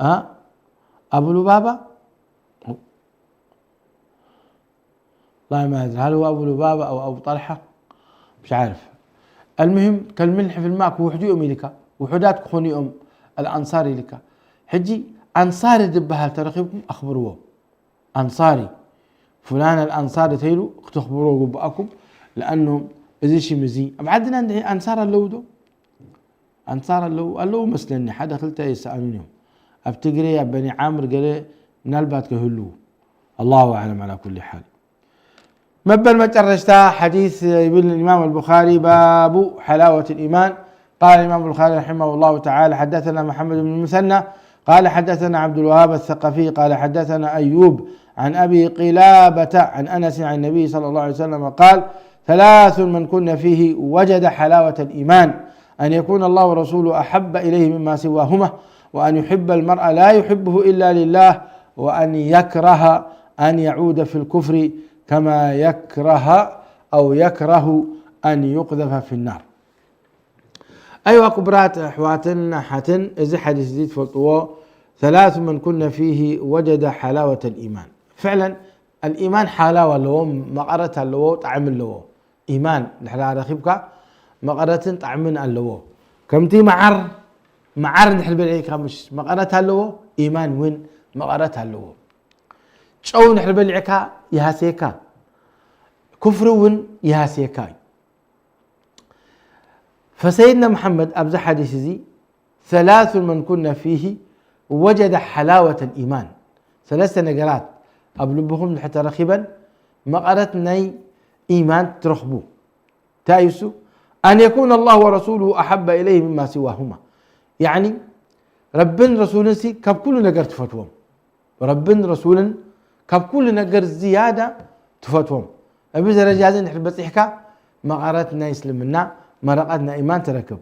أه؟ أبو لبابة الله ما أدري هل هو أبو لبابة أو أبو طلحة مش عارف المهم كالملح في الماء وحديهم لك وحدات كخونيهم الأنصار لك ሕጂ ኣንሳሪ ዝበሃል ተረኺብኩም ኣኽብርዎ ኣንሳሪ ፍላን ኣልኣንሳሪ ተይሉ ክተኽብርዎ ግብኣኩም ለኣኑ እዚ ሽም እዚ ኣብ ዓድና እንድዒ ኣንሳር ኣለዉ ዶ ኣንሳር ኣለዉ ኣለዉ መስለኒ ሓደ ክልተ የሰኣኑን እዮም ኣብ ትግሬ ኣብ በኒ ዓምር ገለ ምናልባት ከህልዉ ኣላሁ ኣዕለም ዓላ ኩሊ ሓል መበል መጨረሽታ ሓዲስ ይብል الإمام البخاري باب حلاوة الإيمان قال الإمام البخاري رحمه الله تعالى حدثنا محمد بن المثنى قال حدثنا عبد الوهاب الثقفي قال حدثنا أيوب عن أبي قلابة عن أنس عن النبي صلى الله عليه وسلم قال ثلاث من كن فيه وجد حلاوة الإيمان أن يكون الله ورسوله أحب إليه مما سواهما وأن يحب المرء لا يحبه إلا لله وأن يكره أن يعود في الكفر كما يكره أو يكره أن يقذف في النار. أيها كبرات أحواتن حتن إذا حديث زيد فلطوة ثلاث من كن فيه وجد حلاوة الإيمان. فعلا الإيمان حلاوة لو مقرة لو طعم لو إيمان نحن رخبك مقرة طعم لو كم تي معر معر نحن بلعيك مش مقرة لو إيمان وين مقرة لو ጨው እንድሕር በሊዕካ ይሃስየካ፣ ኩፍሪ እውን ይሃስየካ እዩ። ፈሰይድና መሓመድ ኣብዚ ሓዲስ እዚ ثلاث من كن فيه وجد حلاوة الإيمان ሰለስተ ነገራት ኣብ ልብኹም እንድሕር ተረኺበን መቐረት ናይ ኢማን ትረኽቡ። እንታይ እዩ እሱ? أن يكون الله ورسوله أحب إليه مما سواهما ያዕኒ ረብን ረሱልን ሲ ካብ ኩሉ ነገር ትፈትዎም ረብን ረሱልን ካብ ኩሉ ነገር ዝያዳ ትፈትዎም እብ ደረጃ እዚ እንድሕር በፂሕካ መቐረት ናይ እስልምና መረቐት ናይ ኢማን ትረክብ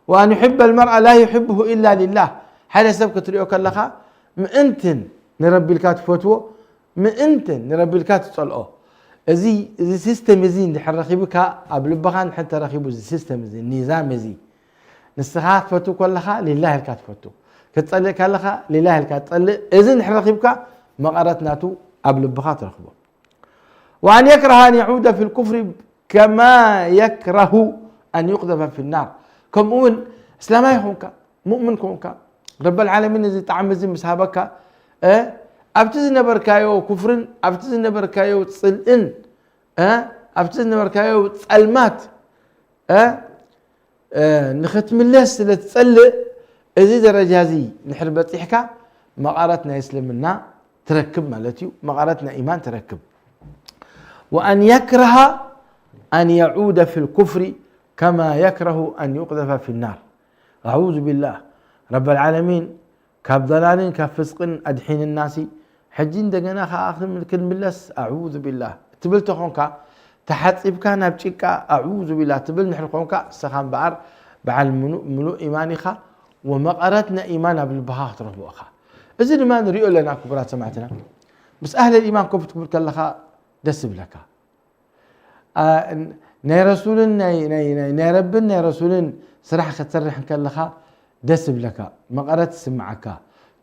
وأن يحب المرء لا يحبه إلا لله ሓደ ሰብ ክትሪኦ ከለኻ ምእንትን ንረቢ ኢልካ ትፈትዎ ምእንትን ንረቢ ኢልካ ትፀልኦ እዚ እዚ ሲስተም እዚ እንድሕር ረኺብካ ኣብ ልብኻ እንድሕር ተረኺቡ እዚ ሲስተም እዚ ኒዛም እዚ ንስኻ ክትፈቱ ከለኻ ሊላህ ኢልካ ትፈቱ ክትፀልእ ከለኻ ሊላህ ኢልካ ትፀልእ እዚ እንድሕር ረኺብካ መቐረት ናቱ ኣብ ልብኻ ትረኽቦ وأن يكره أن يعود في الكفر كما يكره أن يقذف في النار ከምኡ እውን እስላማይ ኾንካ ሙእምን ኮንካ ረበል ዓለሚን እዚ ጣዕሚ እዚ ምስ ሃበካ እ ኣብቲ ዝነበርካዮ ኩፍርን ኣብቲ ዝነበርካዮ ፅልእን እ ኣብቲ ዝነበርካዮ ፀልማት እ ንኽትምለስ ስለ ትጸልእ እዚ ደረጃ እዚ ንድሕር በጺሕካ መቐረት ናይ እስልምና ትረክብ ማለት እዩ። መቐረት ናይ ኢማን ትረክብ። وأن يكره أن يعود في الكفر كما يكره أن يقذف في النار. أعوذ بالله. رب العالمين ካብ ضلالን ካብ ፍስቅን ኣድሒንናሲ ሕጂ እንደገና ከኣ ክንምለስ ኣዑዙ ቢላህ ትብል ተኾንካ ተሓጺብካ ናብ ጭቃ ኣዑዙ ቢላህ ትብል ንድሕር ኮንካ እስኻ እምበኣር በዓል ምሉእ ምሉእ ኢማን ኢኻ ወመቐረት ናይ ኢማን ኣብ ልብኻ ክትረኽቦ ኢኻ። እዚ ድማ ንሪኦ ኣለና ክቡራት ሰማዕትና ምስ ኣህለል ኢማን ኮፍ ትብል ከለኻ ደስ ይብለካ። ናይ ረሱልን ናይ ናይ ናይ ናይ ረብን ናይ ረሱልን ስራሕ ክትሰርሕ እንከለኻ ደስ ይብለካ፣ መቐረት ትስምዓካ፣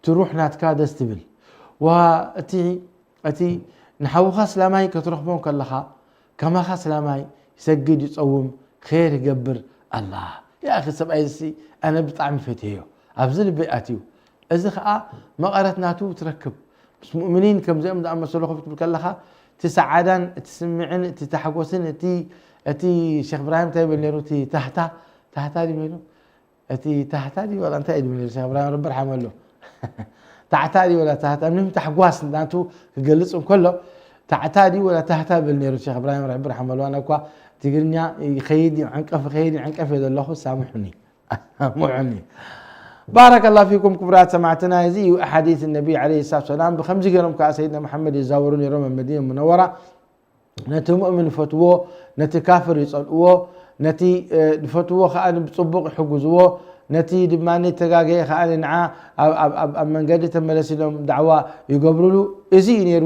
ትሩሕ ናትካ ደስ ትብል። ዋ እቲ እቲ ንሓውኻ ስላማይ ክትረኽቦ እንከለኻ ከማኻ ስላማይ ይሰግድ ይጸውም ኸይር ይገብር ኣላ። ያ ኣኺ ሰብኣይ እዚ ኣነ ብጣዕሚ ፈትየዮ፣ ኣብዚ ልበይ ኣትዩ። እዚ ኸኣ መቐረት ናቱ ትረክብ። ምስ ሙእምኒን ከምዚኦም ዝኣመሰሉ ኮፍ ክትብል ከለኻ እቲ ሰዓዳን እቲ ስምዕን እቲ ታሕጎስን እቲ እቲ ሸኽ እብራሂም እንታይ ይብል ነይሩ? እቲ ታህታ ታህታ ድዩ ነይሩ? እቲ ታህታ ድዩ ዋላ እንታይ እዩ ድብል ነይሩ? ሸኽ እብራሂም ረቢ ርሓመሉ። ታዕታ ድዩ ዋላ ታህታ? ምንም ታሕጓስ ናቱ ክገልጽ እንከሎ ታዕታ ድዩ ዋላ ታህታ ብል ነይሩ ሸኽ እብራሂም ረቢ ርሓመሉ። ኣነ እኳ ትግርኛ ይኸይድ ይዕንቀፍ ይኸይድ ይዕንቀፍ እየ ዘለኹ፣ ሳምሑኒ። ሳምሑኒ። ባረከላሁ ፊኩም ክቡራት ሰማዕትና፣ እዚ እዩ ሓዲስ ነቢ ዓለይሂ ሰላቱ ሰላም። ብኸምዚ ገይሮም ከዓ ሰይድና መሓመድ ይዛወሩ ነይሮም ኣብ መዲና ሙነወራ። ነቲ ሙእምን ይፈትዎ፣ ነቲ ካፍር ይጸልእዎ፣ ነቲ እ፣ ዝፈትዎ ከዓ ብጽቡቕ ይሕግዝዎ፣ ነቲ ድማ ተጋገየ ከዓ ንዓ ኣብ- ኣብ- ኣብ- ኣብ መንገዲ ተመለስ ኢሎም ዳዕዋ ይገብሩሉ። እዚ እዩ ነይሩ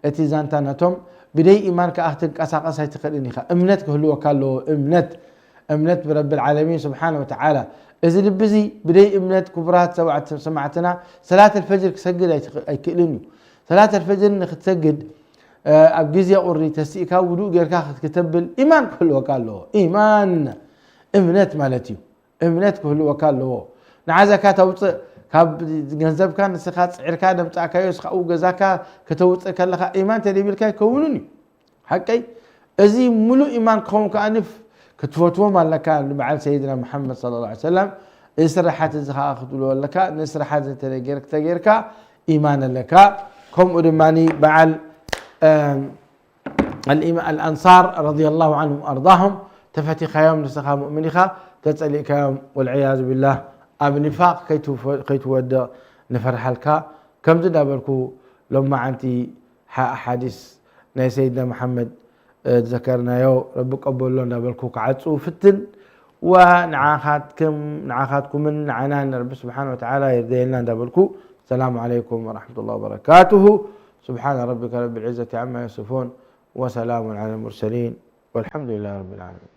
እቲ ዛንታ ናቶም። ብደይ ኢማን ከዓ ክትንቀሳቐስ ኣይትኽእልን ኢኻ። እምነት ክህልወካ ኣለዎ። እምነት እምነት ብረብል ዓለሚን ስብሓነ ወተዓላ። እዚ ልቢ እዚ ብደይ እምነት ክቡራት ሰማዕትና ሰላት ኣልፈጅር ክሰግድ ኣይክእልን እዩ። ሰላት ኣልፈጅር ንክትሰግድ ኣብ ግዜ ቁሪ ተሲእካ ውዱእ ጌርካ ክትብል ኢማን ክህልወካ ኣለዎ። ኢማን እምነት ማለት እዩ። እምነት ክህልወካ ኣለዎ። ንዓ ዘካ ተውፅእ ካብ ገንዘብካ ንስኻ ፅዒርካ ደምፃእካዮ እስኻኡ ገዛካ ከተውፅእ ከለኻ ኢማን ተደይብልካ ኣይከውንን እዩ። ሓቀይ እዚ ሙሉእ ኢማን ክኸውን ከኣ ንፍ ክትፈትዎም ኣለካ ንበዓል ሰይድና መሓመድ صلى الله عليه وسلم። እዚ ስራሓት እዚ ከኣ ክትብሎ ኣለካ። ነዚ ስራሓት እዚ ተገይርካ ኢማን ኣለካ። ከምኡ ድማ በዓል ኣልኣንሳር رضي الله عنهم وأرضاهم ተፈቲኻዮም ንስኻ ሙእምን ኢኻ ተጸሊእካዮም والعياذ بالله ኣብ ኒፋቅ ከይትወድቕ ንፈርሓልካ። ከምዚ እንዳበልኩ ሎማዓንቲ ሓዲስ ናይ ሰይድና መሓመድ ዝዘከርናዮ ረቢ ቀበሎ እንዳበልኩ ክዓጹ ፍትን። ወንዓኻትኩም ንዓኻትኩምን ንዓናን ረቢ ስብሓን ወተዓላ ይርደየልና እንዳበልኩ ሰላሙ ዓለይኩም ወረሕመቱላሂ ወበረካቱሁ። سبحان ربك رب العزة عما يصفون وسلام على المرسلين والحمد لله رب العالمين.